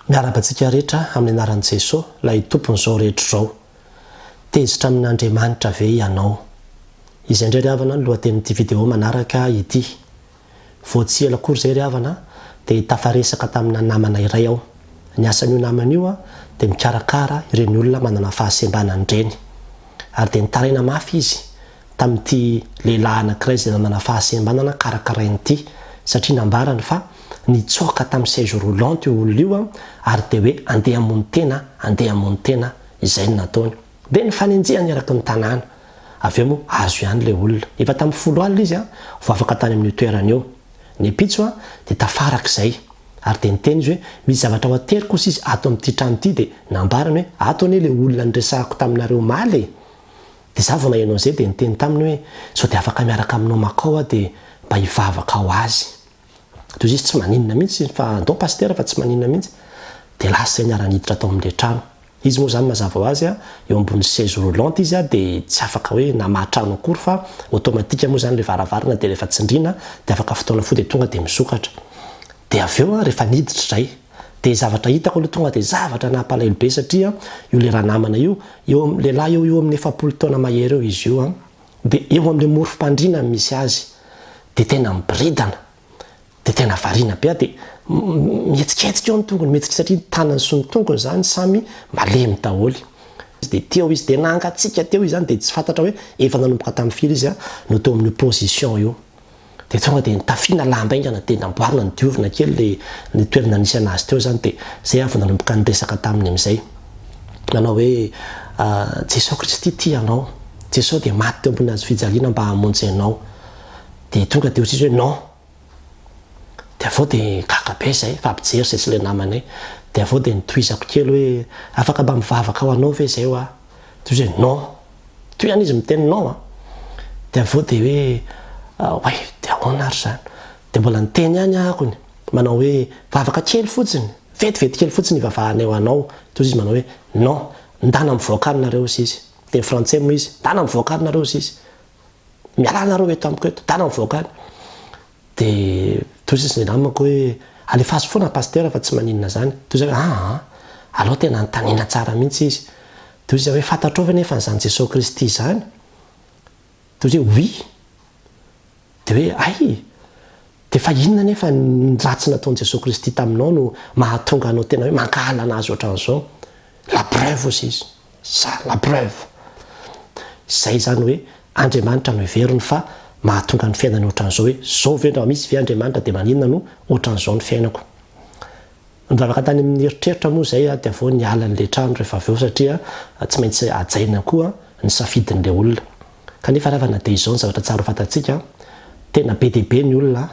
Miarahaba antsika rehetra amin'ny anaran'i Jesoa, ilay Tompon'izao rehetra izao. Tezitra amin'Andriamanitra ve ianao? Izay indray ry havana no lohatenin'ity video manaraka ity. Vao tsy ela akory izay ry havana dia tafaresaka tamina namana iray aho. Ny asan'io namana io dia mikarakara ireny olona manana fahasembanana ireny. Ary dia nitaraina mafy izy tamin'ity lehilahy anankiray izay nanana fahasembanana karakarainy ity satria nambarany fa nitsoaka tamin'ny chaise roulante io olona io ary dia hoe andeha hamono tena, andeha hamono tena, izay no nataony. Dia nifanenjehany eraky ny tanàna. Avy eo moa azo ihany ilay olona. Efa tamin'ny 10 alina izy vao afaka tany amin'io toerana io. Ny ampitso dia tafaraka izay. Ary dia niteny izy hoe misy zavatra ho ateriko hozy izy ato amin'ity trano ity dia nambarany hoe ato anie ilay olona niresahako taminareo omaly e! Dia za vao naheno an'izay dia niteny taminy hoe sao dia afaka miaraka aminao makao aho dia mba hivavaka ho azy. Dia hoy izy tsy maninona mihitsy fa andao pasitera fa tsy maninona mihitsy. Dia lasa izay niara-niditra tao amin'ilay trano. Izy moa izany mazava ho azy eo ambony chaise roulante izy dia tsy afaka hoe namaha trano akory fa automatique moa izany ilay varavarana dia rehefa tsindriana dia afaka fotoana fohy dia tonga dia misokatra. Dia avy eo rehefa niditra izay dia zavatra hitako aloha tonga dia zavatra nampalahelo be satria io le ranamana io, eo am, lehilahy eo eo amin'ny 40 taona mahery eo izy io an, dia eo amin'ilay morofom-pandriana no misy azy, dia tena miboridana, dia tena variana be aho dia mihetsiketsika eo ny tongony, mihetsika satria ny tanany sy ny tongony izany samy malemy daholo. Dia teo izy dia nangatsiaka teo izy izany dia tsy fantatra hoe efa nanomboka tamin'ny firy izy no teo amin'io position io. Dia tonga dia nitafiana lamba haingana dia namboarina nodiovina kely ilay ny toerana nisy anazy teo izany dia izay aho vao nanomboka niresaka taminy amin'izay. Nanao hoe, Jesoa Kristy tia anao. Jesoa dia maty teo ambony hazo fijaliana mba hamonjy anao. Dia tonga dia hoy izy hoe non. Dia avy eo dia gaga be izay, fampijery izay sy ilay namanay. Dia avy eo dia notohizako kely hoe afaka mba mivavaka ho anao ve izay hoa? Dia hoy izy hoe non. Toy ihany izy miteny non an! Dia avy eo dia hoe oay, dia ahoana ary izany? Dia mbola niteny ihany aho akony, manao hoe vavaka kely fotsiny, vetivety kely fotsiny hivavahanay ho anao. Dia hoy izy manao hoe non, ndana mivoaka any nareo hozy izy. Miteny frantsay moa izy, ndana mivoaka any nareo hozy izy. Mialà nareo eto amiko eto, ndana mivoaka any. Dia toy izy ny namako hoe alefaso foana pasitera fa tsy maninona izany. Toy izay hoe aa, aleo tena anontaniana tsara mihitsy izy. Toy izay hoe fantatrao ve nefa an'izany Jesoa Kristy izany? Toy izay hoe oui. Dia hoe hay! Dia fa inona nefa ny ratsy nataon'i Jesoa Kristy taminao no mahatonga anao tena hoe mankahala an'Azy ohatran'izao? La preuve hozy izy. Za, la preuve. Izay izany hoe Andriamanitra no heveriny fa mahatonga ny fiainany ohatran'izao hoe zao ve raha misy ve Andriamanitra dia maninona no ohatran'izao ny fiainako. Nivavaka tany amin'ny eritreritra moa izay aho dia avy eo niala an'ilay trano rehefa avy eo satria tsy maintsy hajaina koa ny safidin'ilay olona. Kanefa ravana dia izao ny zavatra tsara ho fantatsika, tena be dia be ny olona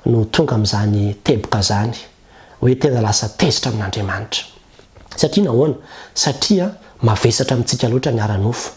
no tonga amin'izany teboka izany hoe tena lasa tezitra amin'Andriamanitra. Satria nahoana? Satria mavesatra amintsika loatra ny ara-nofo.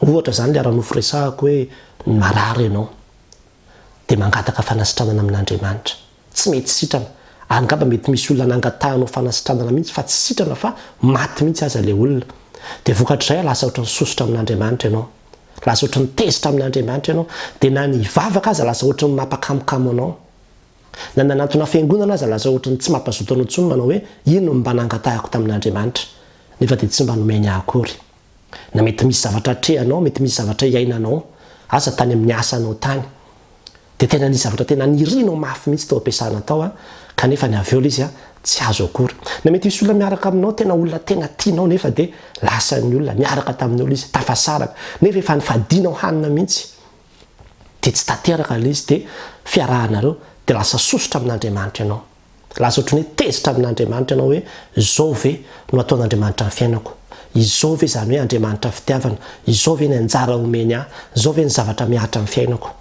Ohatra izany ilay ara-nofo resahako hoe marary ianao dia mangataka fanasitranana amin'Andriamanitra. Tsy mety sitrana. Ary angamba mety misy olona nangatahanao fanasitranana mihitsy fa tsy sitrana fa maty mihitsy aza ilay olona. Dia vokatr'izay lasa ohatran'ny sosotra amin'Andriamanitra ianao. Lasa ohatran'ny tezitra amin'Andriamanitra ianao. Dia na ny hivavaka aza lasa ohatran'ny mampakamokamo anao. Na nanantona fiangonana aza lasa ohatran'ny tsy mampazoto anao intsony manao hoe ino no mba nangatahako tamin'Andriamanitra nefa dia tsy mba nomeny ahy akory. Na mety misy zavatra atrehanao, mety misy zavatra iainanao, asa tany amin'ny asanao tany. Dia tena nisy zavatra tena nirinao mafy mihitsy tao am-piasana tao an, kanefa ny avy eo ilay izy an, tsy azo akory. Na mety hisy olona miaraka aminao, tena olona tena tianao nefa dia lasan'ny olona, niaraka tamin'ny olona izy, tafasaraka, nefa efa nifadianao hanina mihitsy. Dia tsy tanteraka ilay izy, dia fiarahanareo, dia lasa sosotra amin'Andriamanitra ianao. Lasa ohatran'ny hoe tezitra amin'Andriamanitra ianao hoe izao ve no ataon'Andriamanitra ny fiainako? Izao ve izany hoe Andriamanitra fitiavana? Izao ve ny anjara omeny ahy? Izao ve ny zavatra mihatra amin'ny fiainako?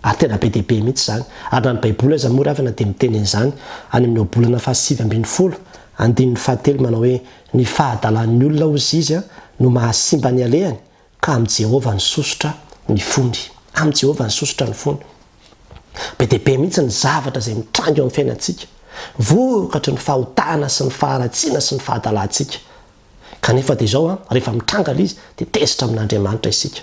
Ary tena be dia be mihitsy izany. Ary na ny Baiboly aza moa ry havana dia miteny an'izany any amin'ny Ohabolana faha-19, andininy fahatelo manao hoe ny fahadalan'ny olona hozy izy no mahasimba ny alehany ka amin'i Jehovah ny sosotra ny fony. Amin'i Jehovah ny sosotra ny fony. Be dia be mihitsy ny zavatra izay mitranga eo amin'ny fiainantsika, vokatry ny fahotana sy ny faharatsiana sy ny fahadalantsika. Kanefa dia izao an, rehefa mitranga ilay izy, dia tezitra amin'Andriamanitra isika.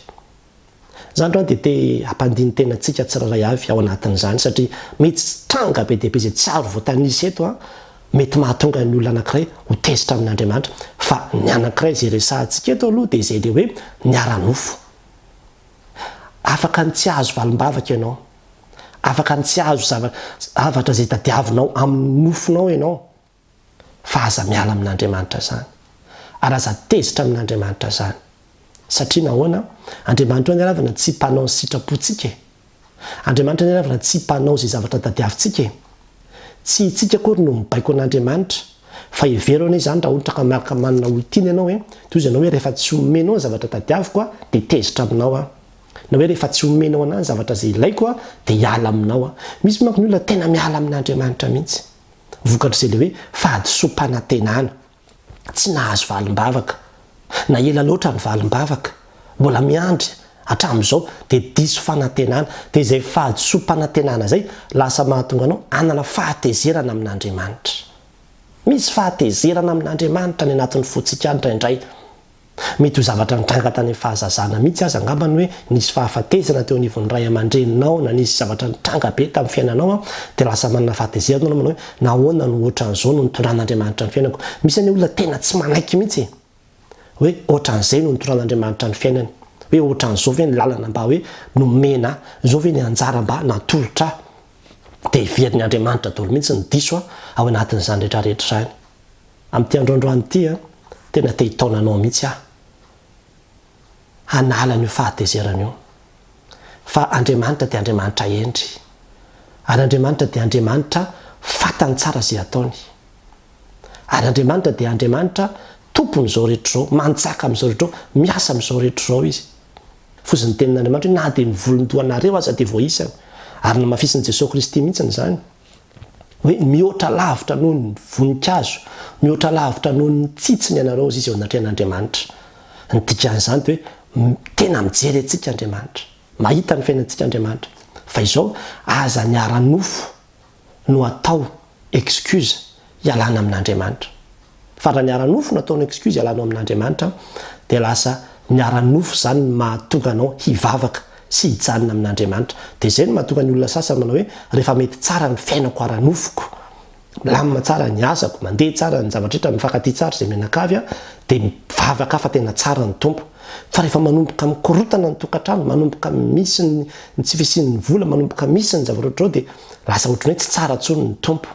Izaho androany dia te hampandini-tena antsika tsirairay avy ao anatin'izany, satria mety tranga be dia be izay tsy ary voatanisa eto an. mety mahatonga ny olona anankiray ho tezitra amin'Andriamanitra. Fa ny anankiray izay resahantsika eto aloha dia izay ilay hoe ny ara-nofo. Afaka ny tsy hahazo valim-bavaka ianao. Afaka ny tsy hahazo zavatra izay tadiavinao amin'ny nofonao ianao. Fa aza miala amin'Andriamanitra izany. Ary aza tezitra amin'Andriamanitra izany. Satria nahoana? Andriamanitra anie ravana tsy mpanao ny sitrapontsika e. Andriamanitra anie ravana tsy mpanao izay zavatra tadiavintsika e. Tsy itsika akory no mibaiko an'Andriamanitra. Fa hevero anie izany raha ohatra ka miaraka manana olon-tiana ianao e, dia hoy izy anao hoe rehefa tsy omenao ny zavatra tadiaviko aho dia tezitra aminao aho. Na hoe rehefa tsy omenao anah ny zavatra izay ilaiko aho dia hiala aminao aho. Misy manko ny olona tena miala amin'Andriamanitra mihitsy. Vokatr'izay ilay hoe fahadisoam-panantenana. Tsy nahazo valim-bavaka. Na ela loatra ny valim-bavaka, mbola miandry hatramin'izao dia diso fanantenana. Dia izay fahadisoam-panantenana izay lasa mahatonga anao hanana fahatezerana amin'Andriamanitra. Misy fahatezerana amin'Andriamanitra any anatin'ny fontsika any indraindray. Mety ho zavatra nitranga tany amin'ny fahazazana mihitsy aza angamba ny hoe nisy fahafatesana teo anivon'ny ray aman-dreninao na nisy zavatra nitranga be tamin'ny fiainanao dia lasa manana fahatezerana ianao manao hoe nahoana no ohatran'izao no nitondran'Andriamanitra ny fiainako. Misy anie olona tena tsy manaiky mihitsy e! hoe ohatran'izay no nitondran'Andriamanitra ny fiainany, hoe ohatran'izao ve ny lalana mba hoe nomena ahy, izao ve ny anjara mba natolotra ahy. Dia heverin'ny Andriamanitra daholo mihitsy ny diso ao anatin'izany rehetrarehetra izany. Amin'ity andro androany ity an, tena te hitaona anao mihitsy aho hanala an'io fahatezerana io. Fa Andriamanitra dia Andriamanitra hendry. Ary Andriamanitra dia Andriamanitra fantany tsara izay ataony. Ary Andriamanitra dia Andriamanitra tompon'izao rehetra izao, manjaka amin'izao rehetra izao, miasa amin'izao rehetra izao Izy. Fozy ny tenin'Andriamanitra hoe na dia ny volon-dohanareo aza dia voaisany. Ary namafisin'i Jesoa Kristy mihitsy izany. Hoe mihoatra lavitra noho ny voninkazo, mihoatra lavitra noho ny tsitsiny ianareo hozy izy eo anatrehan'Andriamanitra. Ny dikan'izany dia hoe tena mijery antsika Andriamanitra. Mahita ny fiainantsika Andriamanitra. Fa izao, aza ny ara-nofo no atao excuse hialana amin'Andriamanitra. Fa raha ny ara-nofo no ataonao excuse hialanao amin'Andriamanitra dia lasa ny ara-nofo izany no mahatonga anao hivavaka sy hijanona amin'Andriamanitra. Dia izay no mahatonga ny olona sasany manao hoe rehefa mety tsara ny fiainako ara-nofoko, milamina tsara ny asako, mandeha tsara ny zavatra rehetra, mifankatia tsara izay mianakavy aho, dia mivavaka aho fa tena tsara ny Tompo. Fa rehefa manomboka mikorotana ny tokantrano, manomboka misy ny tsy fisian'ny vola, manomboka misy ny zavatra ohatr'izao dia lasa ohatran'ny hoe tsy tsara intsony ny Tompo.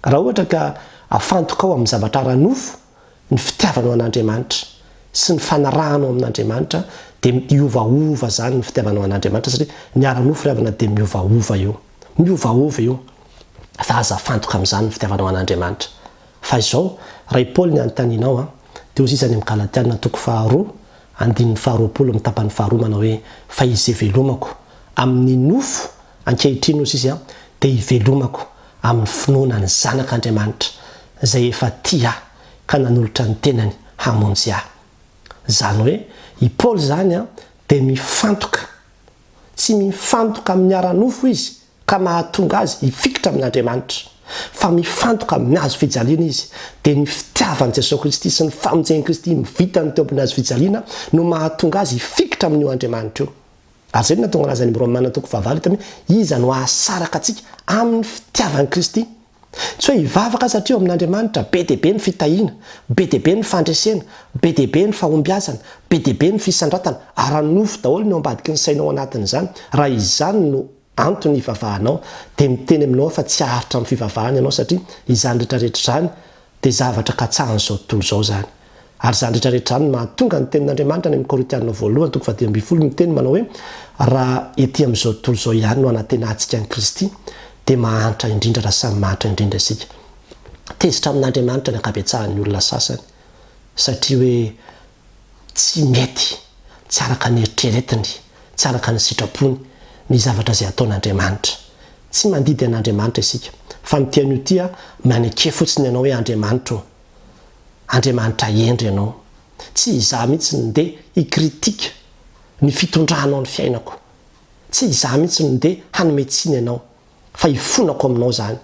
Raha ohatra ka afantokao amin'ny zavatra ara-nofo ny fitiavanao an'Andriamanitra sy ny fanarahanao amin'Andriamanitra dia hiovaova izany ny fitiavanao an'Andriamanitra satria ny ara-nofo ry havana dia miovaova io. Miovaova io. Fa aza afantoka amin'izany ny fitiavanao an'Andriamanitra. Fa izao, raha i Paoly ny anontanianao an, dia hoy izy any amin'ny Galatiana toko faharoa, andininy faharoapolo amin'ny tapany faharoa manao hoe, Fa izay velomako amin'ny nofo Ankehitriny, hoy izy, dia hivelomako amin'ny finoana ny Zanak' Andriamanitra, izay efa tia ahy ka nanolotra ny tenany hamonjy ahy. Izany hoe, i Paoly izany dia mifantoka, tsy mifantoka amin'ny ara-nofo izy ka mahatonga azy hifikitra amin'Andriamanitra, fa mifantoka amin'ny hazo fijaliana izy, dia ny fitiavan'i Jesoa Kristy sy ny famonjen'i Kristy vitany teo ambony hazo fijaliana no mahatonga azy hifikitra amin'io Andriamanitra io. Ary izay no nahatonga an'azy any amin'ny Romana toko fahavalo hitany hoe iza no hahasaraka antsika amin'ny fitiavan'i Kristy. Tsy hoe hivavaka satria ao amin'Andriamanitra be dia be ny fitahiana, be dia be ny fandresena, be dia be ny fahombiazana, be dia be ny fisandratana, ara-nofo daholo ny ao ambadiky ny sainao anatin'izany. Raha izany no antony hivavahanao dia miteny aminao aho fa tsy haharitra amin'ny fivavahana ianao satria izany rehetra rehetra izany dia zavatra katsahan'izao tontolo izao izany. Ary izany rehetra rehetra izany no mahatonga ny tenin'Andriamanitra any amin'ny Korintiana voalohany toko faha-15 miteny manao hoe raha ety amin'izao tontolo izao ihany no anantenantsika an'i Kristy dia mahantra indrindra raha samy mahantra indrindra isika. Tezitra amin'Andriamanitra ny ankabetsahan'ny olona sasany satria hoe tsy mety, tsy araka ny eritreretiny, tsy araka ny sitrapony ny zavatra izay ataon'Andriamanitra. Tsy mandidy an'Andriamanitra isika, fa ny tian'io tia maneke fotsiny ianao hoe Andriamanitra ô, Andriamanitra hendry ianao. Tsy izaho mihitsy no ndeha hi-critique ny fitondranao ny fiainako. Tsy izaho mihitsy no ndeha hanome tsiny anao. Fa ifonako aminao izany,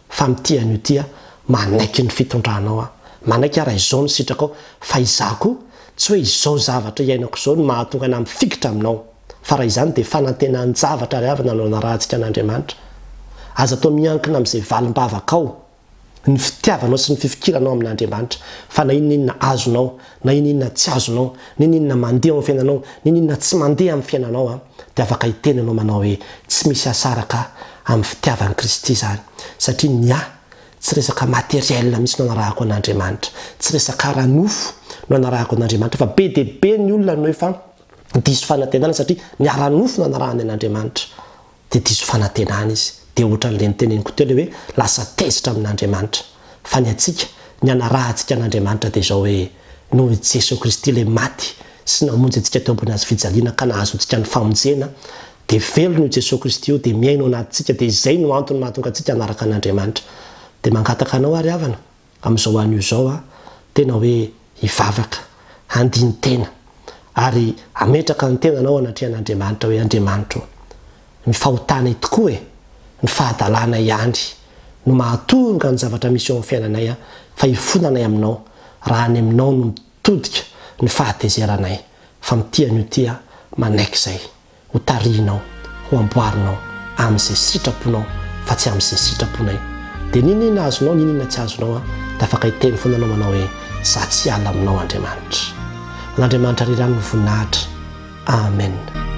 fa amin'ity anio ity aho, manaiky ny fitondranao aho. Manaiky aho raha izao no sitrakao, fa izaho koa, tsy hoe izao zavatra iainako izao no mahatonga anah mifikitra aminao. Fa raha izany dia fanantenan-javatra ry havana no anarahantsika an'Andriamanitra. Aza atao miankina amin'izay valim-bavakao. Ny fitiavanao sy ny fifikiranao amin'Andriamanitra. Fa na inona inona azonao, na inona inona tsy azonao, na inona inona mandeha ao amin'ny fiainanao, na inona inona tsy mandeha amin'ny fiainanao an, dia afaka hiteny ianao manao hoe, tsy misy hahasaraka ahy amin'ny fitiavan'i Kristy izany. Satria ny ahy, tsy resaka matériel mihitsy no anarahako an'Andriamanitra. Tsy resaka ara-nofo no anarahako an'Andriamanitra. Fa be dia be ny olona no efa diso fanantenana satria ny ara-nofo no anarahany an'Andriamanitra. Dia diso fanantenana izy. Dia ohatran'ilay noteneniko teo ilay hoe lasa tezitra amin'Andriamanitra. Fa ny antsika, ny anarahantsika an'Andriamanitra dia izao hoe, noho i Jesoa Kristy ilay maty sy namonjy antsika teo ambony hazo fijaliana ka nahazoantsika ny famonjena, dia velona io Jesoa Kristy io, dia miaina ao anatintsika, dia izay no antony mahatonga antsika hanaraka an'Andriamanitra. Dia mangataka anao ary havana, amin'izao anio izao aho, tena hoe hivavaka, handini-tena, ary hametraka ny tenanao anatrehan'Andriamanitra hoe, Andriamanitra ô, ny fahotanay tokoa e, ny fahadalanay ihany no mahatonga ny zavatra misy eo amin'ny fiainanay fa hifonanay aminao, raha any aminao no mitodika ny fahatezeranay, fa mitia an'io tia manaiky izay. ho tarihinao, ho amboarinao amin'izay sitraponao fa tsy amin'izay sitraponay. Dia n'inon'inona azonao, n'inon'inona tsy azonao an, dia afaka hiteny foana anao manao hoe, za tsy hiala aminao Andriamanitra. Ho an'Andriamanitra irery ihany ny voninahitra. Amen.